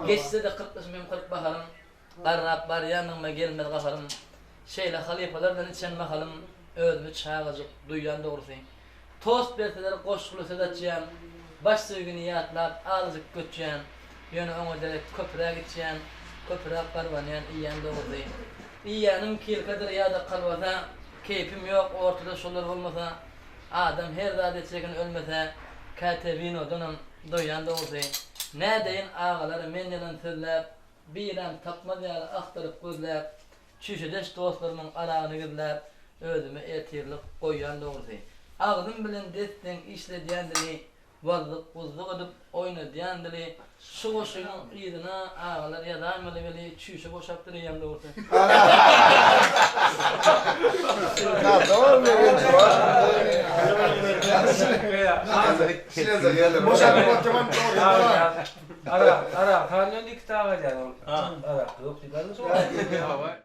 Geçse-de 40 gyşym hem 40 baharym, Garrap barýanlygyma gelmez gaharym. Şeýle halypalar bilen içen mahalym, Özümi çagajyk duýýan dogrusy. Tost berseler goşguly söz açýan, Baş söýgini ýatlap azajyk göçýän, Ýöne oňa derek köpräk içýän, Köpräk garbanýan iýýän dogrusy. Iýýänim kilkadyr ýa-da kolbasa, Keýpim ýok ortada şolar bolmasa. Adam her zat etjegini ölmese, Käte winodanam doýýan dogrusy. Nädeýin agalar men ýalan sözläp, Birem tapmaz ýaly agtaryp gözläp, Çüýşedeş dostlarymyň aragyny gizläp, Özüme ertirlik goýýan dogrusy. Agzym bilen des-deň işledýän dili, Wazzyk-wuzzyk edip oýnadýan dili, Şu goşgynyň yzyna agalar ýazaýmaly weli çüýşe boşapdyr eýýäm dogrusy. Arak, arak,